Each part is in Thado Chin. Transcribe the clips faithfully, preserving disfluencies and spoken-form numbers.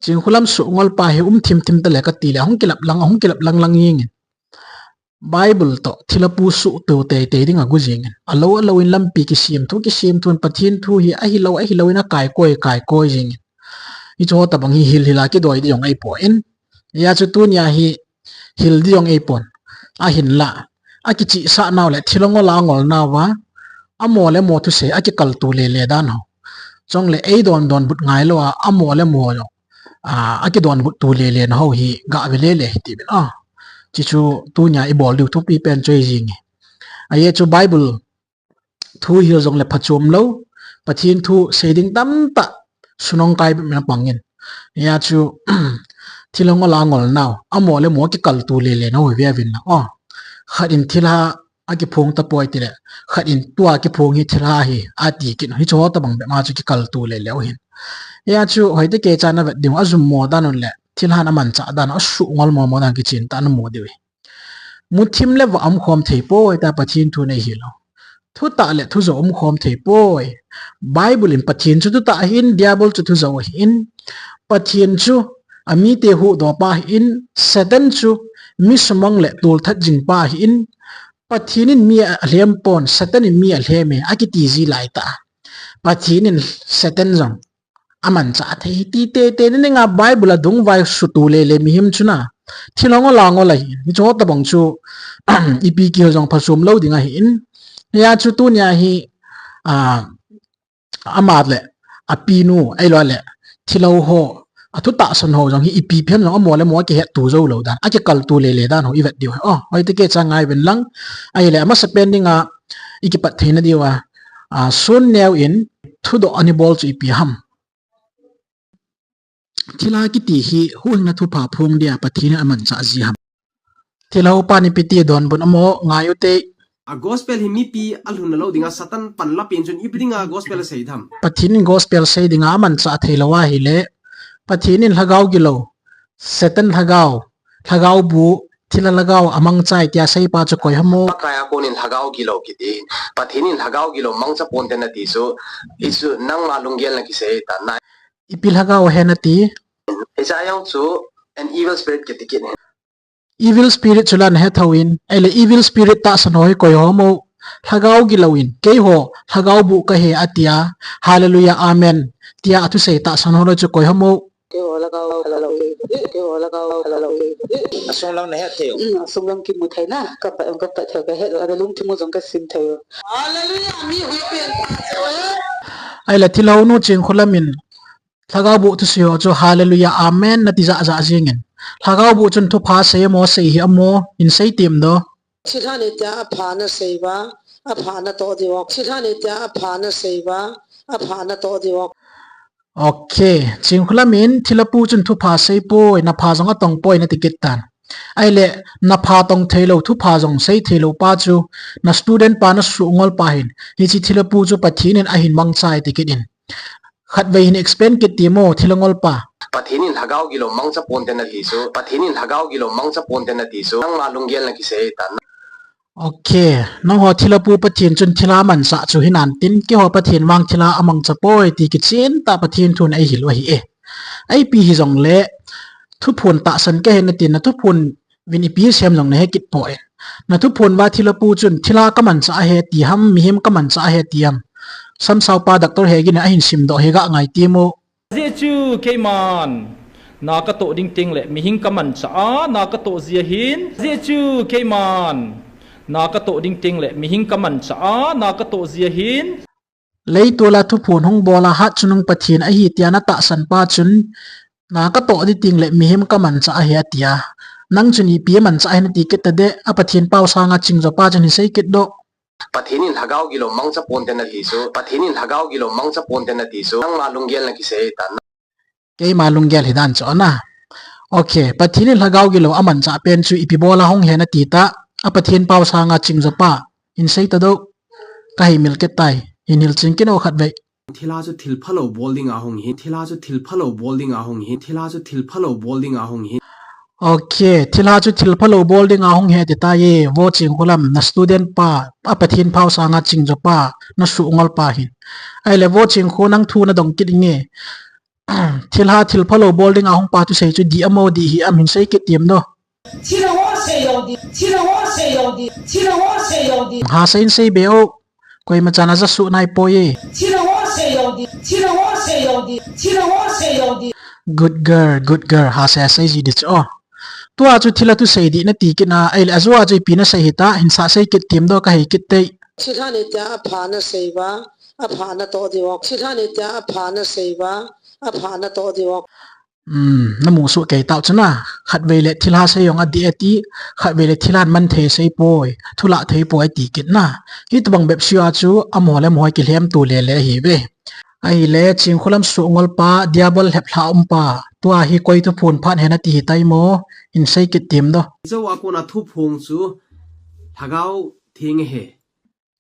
Chingkhulam suhngol pa hi um thim thim tale kati le, ahung kilap lang, ahung kilap lang lang jingin. Bible toh thilha pu suhto teitei ding agu jingin. Alou, alou in lampi kisemthu, kisemthu in Pathen thu hi ahilou, ahilou in akai koi, kai koi jingin. Hichu ho tabang hi hil hil a kidoi ding jong ahipoi. Hijeh chun tunia hi hil ding jong ahipon. Ahinla, akichihsah nau le thilha ngol a ngol nauva, amo le amo thusei akikaltou lele dan ho. Chule eidon donbut ngailou a, amo le amo jong, a, akidonbut tou lele na ho hi gave lele hite uvin a. Hichu tunia ibol diu thupi pen chu ahi jinge. Ajeh chu Bible thu hil jongle phachom lou, Pathen thu sei ding tamtah sunong kai bep in apangin. Hijeh chun, thilha ngol a ngol nau, amo le amo kikaltou lele nau hi ve uvin lang. O, khat in thilha akiphong tapoi tile, khat in tua kiphong hi thilha ahi, ati kit u. Hichu ho tabang bep ma chu kikaltou lele u ahin. Hijeh chun, hoitah kei cha navet diu, ajum mo dan u le, thilhan amanchah dan, asuhngol mo mo dan kichen tah namu diu ahi. Muthim le vah umkhom thei poi tia Pathen thu neihil u. Thutah le thujou umkhom thei poi. Bible in Pathen chu thutah ahin, Diabol chu thujou ahin. Pathen chu amite huhdoh pa ahin, Satan chu mi sumang le tolthat jing pa ahin. Pathen in mi alhem pon, Satan in mi alhem e, akiti ji laitah a, Pathen in Satan jong amanchah thei, hiti teitei na dinga Bible a dungvai suhto lele mihem chu na, thilha ngol a ngol ahi. Hichu ho tabang chu, ipi kihil jong phachom lou ding ahin. Hijeh chun tunia hi, a, ama le apinu, ahilou le thilha ho, athu tahsan ho jong hi ipi pen jong amo le amo akihetto jou lou dan, akikaltou lele dan ho ivet diu ahi. O, hoitah kei cha ngai uvin lang. Ahile amasapen dinga ikipat theina diuva, a, sun neo in thudoh ana bol chu ipi ham. Thilha kiti hi huhhingna thupha phong dia Pathen in amanchah ji ham. Thilha upa in ipi ti donbut amo ngai u te. A gospel hi mipi alhunna lou dinga Satan panla pen chun ipi dinga gospel asei dem. Pathen in gospel sei dinga amanchah thei lou ahile, Pathen in lhagao gilou, Satan lhagao, lhagao bu, thilha lhagao amangcha e tia seipa chu koi ham o. Pakai a kon in lhagao gilou kiti. Pathen in lhagao gilou mangcha ponte nati chu, hichu nangma lunggel na kisei tan na. Ipi lhagao ahi nati? Hiche jong chu an evil spirit kiti kit in. Evil spirit chu la nahe thou in, ahile evil spirit tahsan ho hi koi ham o. Lhagao gilou in, keiho lhagao bu kahi atia, hallelujah, amen tia athusei tahsan ho lou chu koi ham o. Keiho lhagao, lhagao, keiho lhagao, lhagao. Asunglang nahe thei u. Mm, asunglang kimu thei na, kapat, kapat thei u, kahet u, alungthim u jong kasim thei u. Hallelujah, mi huipen. Ahile thilha nu Chingkhulam in, lhagao bu thusei ho chu hallelujah, amen nati jah jah jingin. Lhagao bu chun thupha sei amo, sei hih amo, in sei tem do. Thilha ni tia apha nasei uva, apha natoh diu. Thilha ni tia apha nasei uva, apha natoh diu. Ok, Chingkhulam in thilha pu chun thupha sei poi, napha jong atong poi nati kit tan. Ahile, napha tong thei lou, thupha jong sei thei lou pa chu, na student pa, nasuhngol pa hin, hiche thilha pu chu Pathen in ahin mangcha e ti kit in. Khatvei hin explain kit temo, thilha ngol pa. Pathen in lhagao gilou mangcha ponte nati chu, Pathen in lhagao gilou mangcha ponte nati chu, nangma lunggel na kisei tan. Ok, nangho thilha pu Pathen chun thilha amanchah chu hinan tin, keiho Pathen vang thilha amangcha poi ti kichen tah Pathen thun eihil u ahi e. Ipi hijongle, thuphon tahsan kahi nati na thuphon vin ipi sem jong nahe kit poi. Na thuphon uva thilha pu chun thilha kamanchah ahi ti ham, mihem kamanchah ahi ti ham. Samsao pa Doctor Hegin in ahin simdoh hi ga ngai temo. Ajeh chu keiman na katoh ding tengle mihing kamanchah a, na katoh jeh ahin. Ajeh chu keiman na katoh ding tengle mihing kamanchah a, na katoh jeh ahin. Leitol a thuphon hung bol a hat chungnung Pathen ahi tia natahsan pa chun, na katoh ding tengle mihem kamanchah ahi atia. Nang chun ipi amanchah ahi nati kit tade, a Pathen pao sanga chingjo pa chun hin sei kit doh. Pathen in lhagao gilou mangcha ponte nati chu, Pathen in lhagao gilou mangcha ponte nati chu, nangma lunggel na kisei tan. Keima lunggel hi dan chu ana. Ok, Pathen in lhagao gilou amanchah pen chu ipi bol a hung ahi nati ta, a Pathen pao sanga chingjo pa, hin sei ta doh. Kahin mil kit tai, hin hil ching kit o khatvei. Thilha chu thil phalou bol dinga hung ahi, thilha chu thil phalou bol dinga hung ahi, thilha chu thil phalou bol dinga hung ahi. Ok, thilha chu thil phalou bol dinga hung ahi ati tai e, Vo Chingkhulam, na student pa, a Pathen pao sanga chingjo pa, nasuhngol pa hin. Ahile Vo Chingkhu nang thu nadong kit inge. Thilha thil phalou bol dinga hung pa thusei chu dih amo dih hih am hin sei kit tim do. Thilha ho sei lou dih, thilha ho sei lou dih, thilha ho sei lou dih. Hahsa in sei be o. Koima chan a ja suh nai poi e. Thilha ho sei lou dih, thilha ho sei lou dih, thilha ho sei lou dih. Good girl, good girl, hahsa sei ji dih chu o. Tua chu thilha thusei dih nati kit na, ahile ajou a chu ipi nasei hita, hin sa sei kit tim do ka hei kit tei. Thilha ni tia apha nasei uva, apha natoh diu. Thilha ni tia apha nasei uva, apha natoh diu. Um, namu soh kei tau chu na, khatvei le thilha sei jong adih ati, khatvei le thilha man thei sei poi, thulah thei poi ati kit na. Hitobang bep seiya chu, amaho le amaho kilhem to lele ahi ve. Ahile, Chinkholam Suhngol pa, Diabol heplha um pa, tua hi koi thuphon phat hen ati hitai mo, hin sei kit tim do. Jou a kona thuphon chu, Lhagao Theng ahi.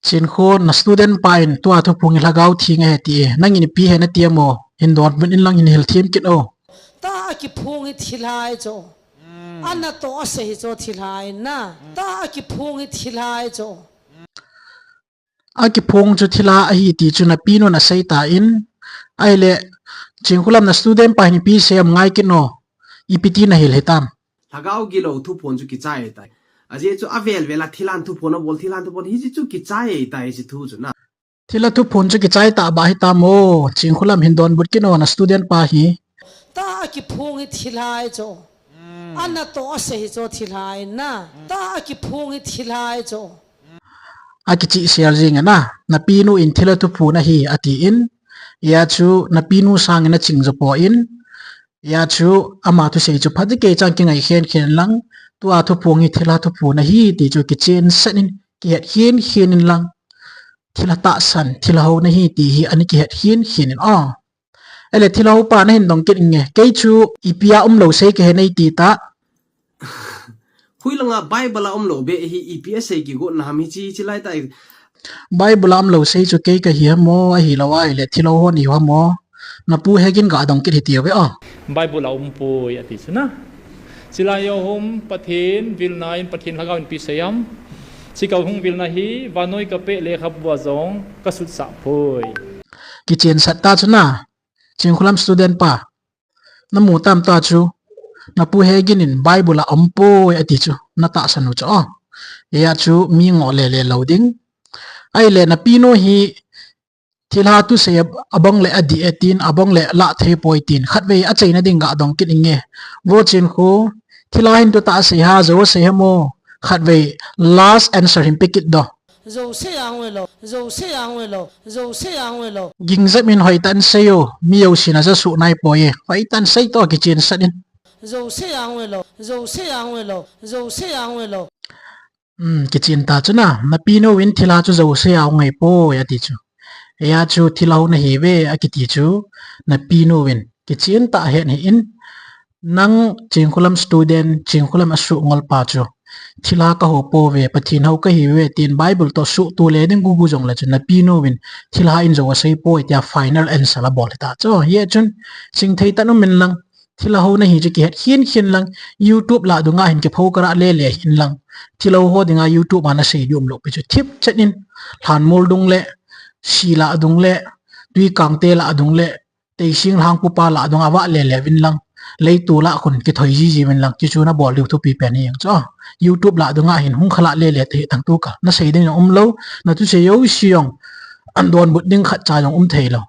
Chinkho, na student pa in tua thuphon hi Lhagao Theng ahi ti e, nangin ipi hen ati amo, hin donbut in lang hin hil thim kit o. Tua akiphon hi thilha ahi chu. Anatoh asei hi chu thilha ahi na. Tua akiphon hi thilha ahi chu. Akiphon chu thilha ahi ti chu napinun asei tan, ahile, Chinkholam na student pa hin ipi sei am ngai kit no, ipi ti nahil hitam. Lhagao gilou thuphon chu kichai tai. Ajeh chu avel vel a thilha thuphon abol, thilha thuphon hiche chu kichai tai hiche thu chu na. Thilha thuphon chu kichai tah ba hitam o, Chinkholam hin donbut kit no na student pa hi. Tua akiphon hi thilha ahi chu. Anatoh asei hi chu thilha ahi na. Tua akiphon hi thilha ahi chu. Akichihsel jing e na, napinu in thilha thuphon ahi atin, hia chu napinu sangin aching jo poi, hia chu ama thusei chu phatecha kingai khen khen lang, tua thuphon hi thilha thuphon ahi ti chu kichen sat in, kihet khen khen in lang, thilha tahsan, thilha hou nahi ti hi ana kihet khen khen in o. Ahile thilha hou pa nahin dong kit inge. Kei chu ipi a umlou sei kahe nei ti ta. Hoilanga Bible a umlou beh hi ipi a sei kigot na ham hiche, hiche lai ta. Bible a umlou sei chu kei kahi ham o, ahilou ahile thilha hou hon ihi ham o. Napu Hegin ga dong kit hiti uve o. Bible a umpoi ati chu na. Chilai jou hung Pathen vilna in Pathen Lhagao in ipi sei ham. Chikah hung vilna hi vannoi kapeh lekhabu a jong kasutsah poi. Kichen sat ta chu na. Chinkholam student pa, namu tam tua chu, napu Hegin in Bible a umpoi ati chu, natahsan u chu o. Hia chu mi ngoh lele lou ding. Ahile napinu hi thilha thusei abang le adih e tin, abang le lah thei poi tin, khatvei achaina ding ga dong kit inge. Vo Chinkho, thilha hin thutah asei ha, jou asei ham o, khatvei last answer hin pe kit do. Jou sei a hung e lou, jou sei a hung e lou, jou sei a hung e lou. Ging jep in hoitah in sei o, mi jousen aja suh nai poi e. Hoitah in sei to kichen sat in. Jou sei a hung e lou, jou sei a hung e lou, jou sei a hung e lou. Um, kichen ta chu na, napinu in thilha chu jou sei a hung e poi ati chu. Hia chu thilha hou nahi ve akiti chu, napinu in kichen tah ahet hih in, nang Chinkholam student, Chinkholam a Suhngol pa chu, thilha kahou pouve, Pathen hou kahiuve tin Bible toh suhto le ding gugu jongle chu napinu in thilha in jou asei poi tia final answer abol hita chu. Hia chun chingthei tah in um in lang, thilha hou nahi chu kihet khen khen lang, YouTube lah dunga hin kiphou karah lele hih in lang, thilha hou ho dinga YouTube a nasei diu umlou pi chu thipchet in, lhanmol dung le, si lah dung le, tuikangte lah dung le, Teising Lhangpupa lah dung a vah lele uvin lang, leiset lah khun kithoi jiji uvin lang, chuchu nabol diu thupi pen ahi jeng chu. YouTube lah dunga hin hung khalah lele te hi tangtukal. Nasei ding jong umlou, nathusei jouse jong, an donbut ding khatcha jong um thei lou.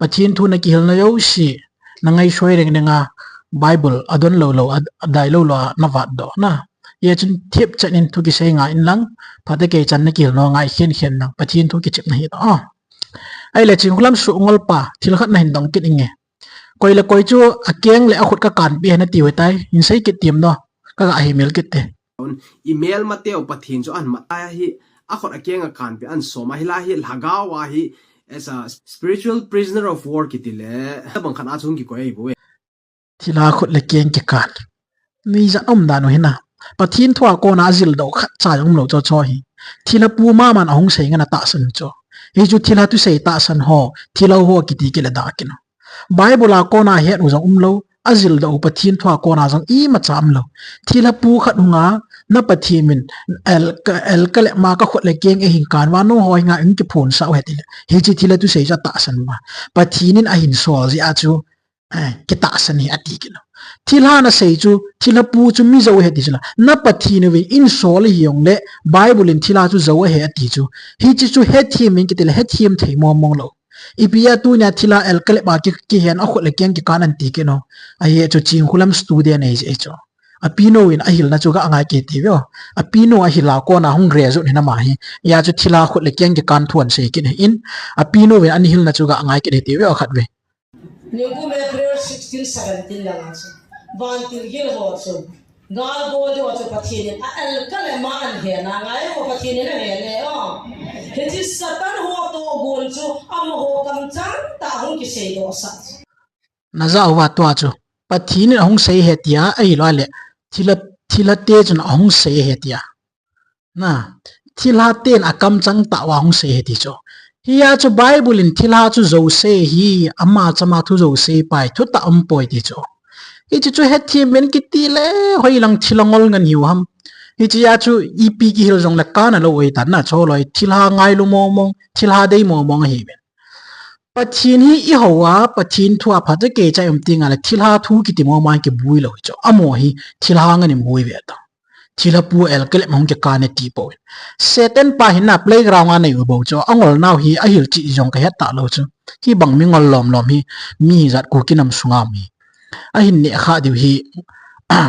Pathen thu nakihilna jouse, nangaisoi reng reng a, Bible adon lou lou, a, adai lou lou a navat doh na. Hia chun thipchet in thu kisei ngai in lang, phatecha nakihil nau ngai khen khen lang, Pathen thu kichepna hi ta. Ahile Chinkholam Suhngol pa, thil khat nahin dong kit inge. Koi le koi chu akeng le akhut kakanpeh hen nati uve tai, hin sei kit tim do, kaga himil kit te. Email mateu Pathen chu ahin mat ahi, akhut akeng akanpeh ahin som ahi, hilai hi Lhagao a hi, as a spiritual prisoner of war kiti le, tabang khat a chu hung kikoi ahi bou e. Thilha khut le keng kikan. Nuijat um dan u hi na. Pathen thu a kona ajil doh khatcha jong umlou chu chu hi. Thilha pu maman ahung sei ngen atahsan u chu. Hichu thilha thusei tahsan ho, thilha ho kiti kile da kit u. Bible a kona het u jong umlou, ajil doh u Pathen thu a kona jong imacha umlou. Thilha pu khat hunga, na Pathen min, el ka, el ka le ma ka khut le keng eihin kan uva, nangho henga eihin kiphonsah u ahi tile. Hiche thilha thusei chu atahsan uva. Pathen in ahin sol jeh a chu, kitahsan ahi ati kit lou. Thilha nasei chu, thilha pu chu mi jou ahi ti chu la. Na Pathen uvin einsol ahi jongle, Bible in thilha chu jou ahi ati chu. Hiche chu hethem in kiti le hethem thei mong mong lou. Ipi a tunia thilha L Caleb a ki, kihen a khut le keng kikan an ti kit lou. Ahi chu Chingkhulam student ahi jeh chu. Apinu in ahilna chu ga ngai kit ti ve o. Apinu ahil a kona hung graduate ahi na ama hi. Hia chu thilha khut le keng kikan thu an sei kit ahin. Apinu in ana hilna chu ga ngai kit ti ve o khat ve. Ningkum April sixteen seventeen langa chu. Vantil gil ho chu. Gal bol ho chu Pathen in a L Caleb a an hen a ngai ho Pathen in ahen e o. Hiche Satan ho tohgon chu amaho kamchang tah a hung kiseidoh sah chu. Naja uva tua chu. Pathen in ahung sei ahi tia, ahilou le. Thilha, thilha te chun ahung sei ahi tia. Na, thilha ten akamchang tah uva hung sei ahi ti chu. Hia chu Bible in thilha chu jou sei ahi, ama chama thu jou sei pai, thutah um poi ti chu. Hiche chu hethem in kiti le, hoilang thilha ngol ngen hiu ham. Hiche a chu ipi kihil jongle kana lou ahi tan na, chu loi thilha ngailu mong mong, thilha dei mong mong ahi ve. Pathen hi i hou a, Pathen thu a phatah kei cha um ti nga le thilha thu kiti mong mong kibui lou chu. Amaho hi thilha ngen in bui ve ta. Thilha pu L Caleb hung kikan e ti pou. Satan pa hin na playground a nei u bou chu. Angol nau hi ahil chi jong ka het ta lou chu. Hibang mi ngol lom lom hi mi hijat Kuki nam sunga mi. Ahin neh kha diu hi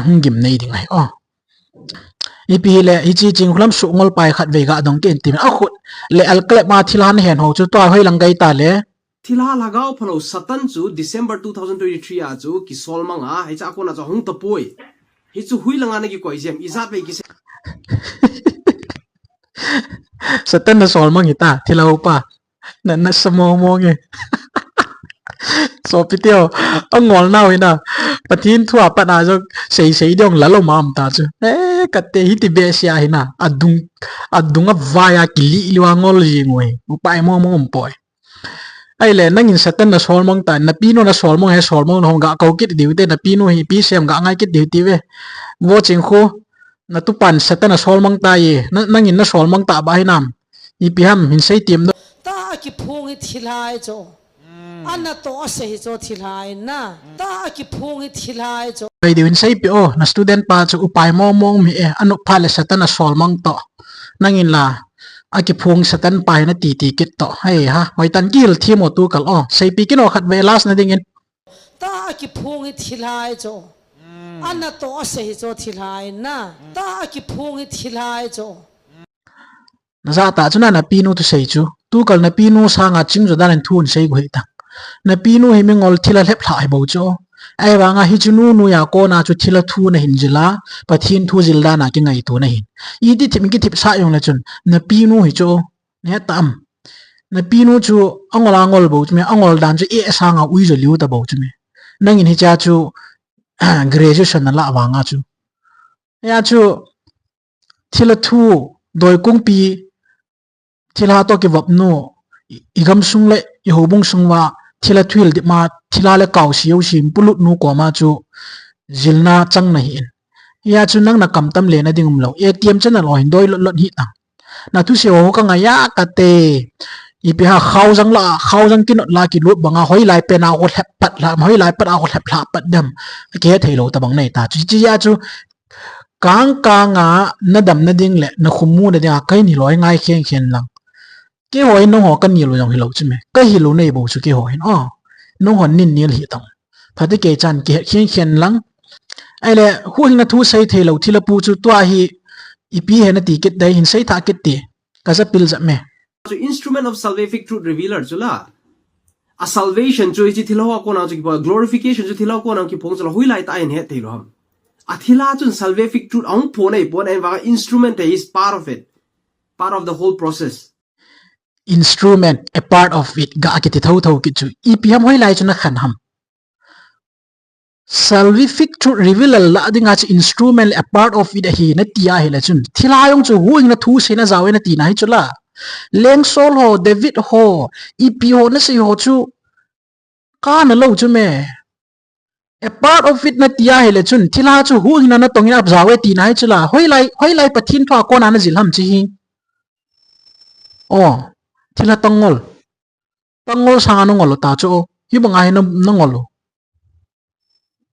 hung gim nei ding ahi o. Ipi hile, hiche Chingkhulam suh ngol pai khat vei ga dong kit in ti min. Akhut le L Caleb a thilha nahen ho chu tua hoilang gai ta le. Thilha lhagao phalou Satan chu December two thousand twenty-three a chu kisol mang a, hiche a kona chu hung tapoi. Hichu hoilanga na kikoi jem, ijat vei kisei. Satan nasol mang hita, thilha upa. Na, nasa mong mong e. Sopi teu, angol nau hi na. Pathen thu a pat a jong sei sei ding la lou ma um ta chu. Eh, kate hiti behseh ahi na. Adung, adung a vai a kili liu a ngol jing u hi. Upai mong mong um poi. Ahile, nangin Satan nasol mang ta, napinu nasol mang he sol mang na hung ga kau kit diu te, napinu hi ipi sem ga ngai kit diu ti ve. Vo Chingkhu, natupan Satan nasol mang ta e, na, nangin nasol mang ta ba hinam. Ipi ham, hin sei tiem do. Ta a kiphung hi thilha ahi chu. Ana toh a sei hi chu thilha ahi na. Ta a kiphung hi thilha ahi chu. Pai diu hin seipi o, na student pa chu upai mong mong mi e, anop phat le Satan nasol mang to. Nangin la, a kiphung Satan pa hi nati ti kit to. Hei ha, hoi tan kihil thim o tu kal o. Seipi kit o khat ve last na dingin. Ta a kiphung hi thilha ahi chu. Ana toh a sei hi chu thilha ahi na. Ta a kiphung hi thilha ahi chu. Naja ta chu na napinu thusei chu. Tu kal napinu sanga ching jo dan in thu hin sei gu hih tang. Napinu hi mi ngol thilha lhep lha hi bou chu. Ahivanga hiche nu noiya kona chu thilha thu nahin jil a, Pathen thu jil dan a kingaito nahin. Iti thip kithip sah jong le chun, napinu hi chu, nahet tam. Napinu chu angol angol bou chu me, angol dan chu e sanga ui jo liu ta bou chu me. Nangin hiche a chu, graduation nalah vanga chu. Hia chu, thilha thu, doi kungpi, thilha toh kivop nu, i, i gamsung le, i houbung sung uva, thilha thu hil dip ma, thilha le kaosi jousi, pulut nu koma chu, jilna chang nahi in. Hia chu nang na kamtam le na ding um lou. A T M channel o hin doi lot lot hih tang. Na thusei ho ka ngai a kate. Ipi ha khaojang la, khaojang kinot la kilut banga hoilai pen a ho lhep pat la, hoilai pat a ho lhep lha pat dem. Kihethei lou tabang nei ta. Chu, chu, chu, Kang kang a na damna ding le na khum muna ding a kahin hilou ngai khen khen lang. Keiho hin nangho kahin hilou jong hilou chu me. Kahin hilou nei bou chu keiho hin. O, nanghon nahin hil hih tang. Phatah kei chan kihet khen khen lang. Ahile, huhhingna thu sei thei lou thilha pu chu tua hi ipi hi nati kit ding hin sei tha kit ti. Ka ja pil ja me. Chu instrument of salvific truth revealer chu la. A salvation chu hiche thilha ho a kona chu kiphong, glorification chu thilha ho a kona kiphong chu la, hoilai tah a hin het thei lou ham. A thilha chun salvific truth ahung phon ahi pon, ahivanga instrument ahi, is part of it. Part of the whole process. Instrument, a part of it, ga kiti thotho kit chu. Ipi ham hoilai chu na khen ham. Salvific truth revealer lah dinga chu instrument le a part of it ahi nati ahile chun. Thilha jong chu huhhingna thu seina jao e nati na hi chu la. Lengsol ho, David ho, ipi ho nasei ho chu kana lou chu me. A part of it nati ahile chun. Thilha chu huhhingna natong in ap jao e ti na hi chu la. Hoilai, hoilai Pathen thu a kona na jil ham chi hi. O, thilha tangol. Tangol sanga nangol u ta chu o. Hibanga hi na, nangol u.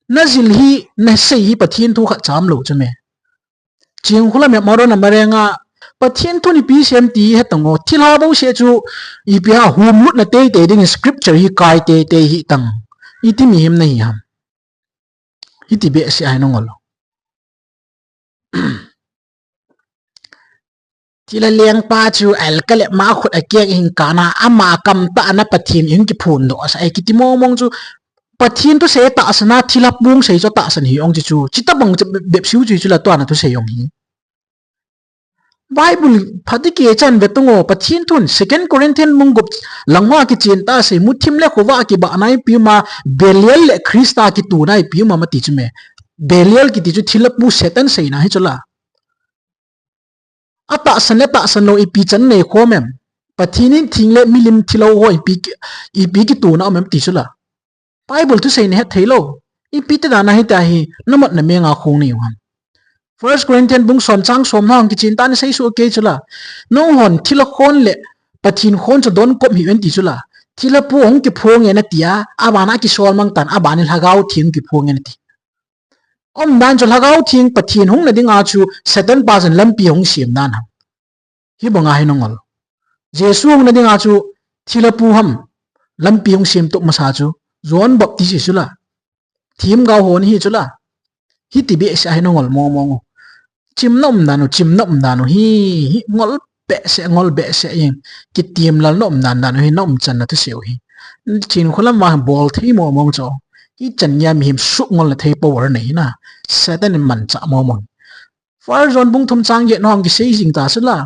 Najil hi, nasei hi Pathen thu khat cha umlou chu me. Chingkhulam a Maron a Marenga, Pathen thu ni pi sem ti he tang o, thilha bouseh chu, ipi ham, humlutna teitei ding scripture hi kai teitei hi tang. Iti mihem nahi ham. Hiti behseh ahi nangol. Thilha lengpa chu alkale ma khut a keng hing kana ama kam tah na Pathen in kiphondoh sa e kiti mong mong chu Pathen thusei tahsan a thilha pung sei chu tahsan hi ong chi chu. Chita bang chu bep siu chu chu la tua na thusei ong hi. Bible phatike chan ve tung o Pathen thun Second Corinthian bung gup langwa kichen ta sei muthim le khovah kibah nai pi ma Belial le Christa kitu nai pi ma mati chu me. Belial kiti chu thilha pu Satan sei na hi chu la. Atahsan le tahsan lou ipi chan nei khom em. Pathen in thing le milim thilha ho ipi ki, ipi kitu na um em ti chu la. Bible thusei nei het thei lou. Ipi ti dan a hita hi, namat na menga khong nei u ham. First Corinthian bung som chang som na hong kichen ta ni sei su kei chu la. Nong hon thilha khon le Pathen khon chu don kop hi en ti chu la. Thilha pu hong kiphong e na tia, abana kisol mang tan, abani lhagao thing kiphong e na ti. Umdan chu lhagao thing Pathen hung na dinga chu Satan pa chun lampi hung sem dan ham. Hi banga hi nangol. Jesu hung na dinga chu thilha pu ham lampi hung sem tup masa chu John Baptist chu la. Themgao hon hi chu la. Hiti behseh ahi nangol mong mong. Chimna umdan u, chimna umdan u hi, hi ngol behseh, ngol behseh ing. Kitim lal na umdan dan u hi na um chan na thusei u hi. Chingkhulam a bol thei mong mong chu. Hi chan nia mihem sungol na thei power nei na. Satan in mancha mong mong. First John bung thum chang get na hong kisei jing ta chu la.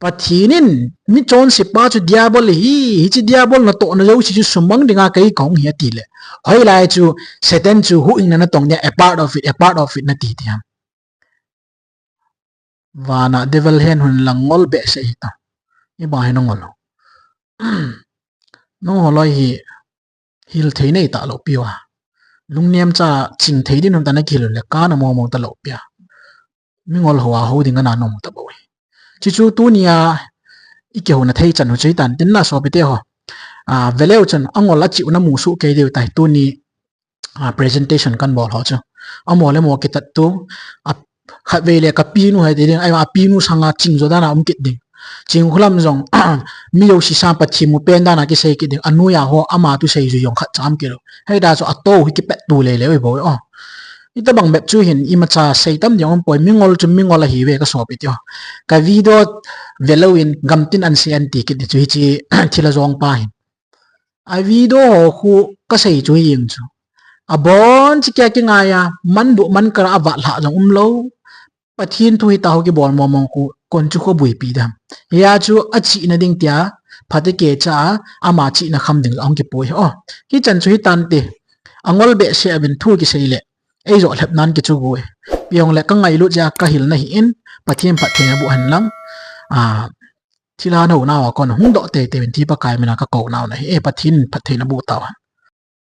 Pathen in mi chonse pa chu Diabol hi, hiche Diabol natohna jouse chu sumang dinga kei kahung hi ati le. Hoilai chu Satan chu huhhingna natong dia a part of it, a part of it nati ti ham. Vana devil hen hun lang ngol behseh hi ta. Iba hi nangol. Nangol loi hi hil thei nei ta lou pi a. Lungnem cha ching thei din hun ta na kihil le kana mong mong ta lou pi a. Mingol ho a ho ding ana nom ta bou hi. Chuchu tunia i kihona thei chan u chu hitan tin na sopite ho. A, veleu chan angol a chiu na mu su kei deu tai tuni, a, presentation kan bol ho chu. Amo le mo kitat tu, a, khatvei le ka pinu hai ti ding, ai ma pinu sanga ching jo dan a um kit ding. Chingkhulam jong, mi jouse sang Pathen mu pen dan a kisei kit ding, anoi a ho ama thusei ju jong khat cham kit lou. Hei da chu ato hi kipet tu le le oi bou o. Hitabang bep chu hin imacha sei tam ding um poi, mingol chu mingol ahi ve ka sopite ho. Ka video velou in gamtin an sei an ti kit ding chu hiche thilha jong pa hin. A video ho khu ka sei chu hi jeng chu. Abon chi kia kingai a, man bu man kara a vat lha jong um lou. Pathen thu hita ho kibol mong mong khu, kon chu kho buipi dam. Hia chu achihna ding tia, phatike cha a, ama chihna kham ding jong kipui hi o. Hichan chu hitan ti, angol behseh a vin thu kisei le, ei jo lhep nan kichu gui. Piong le ka ngailut jeh a ka hilna hi in, Pathen phattheina bu hen lang. A, thilha nau nau a kon hung doh tei tei vin thi Pakai mina ka kou nau na hi, e Pathen phattheina bu tau.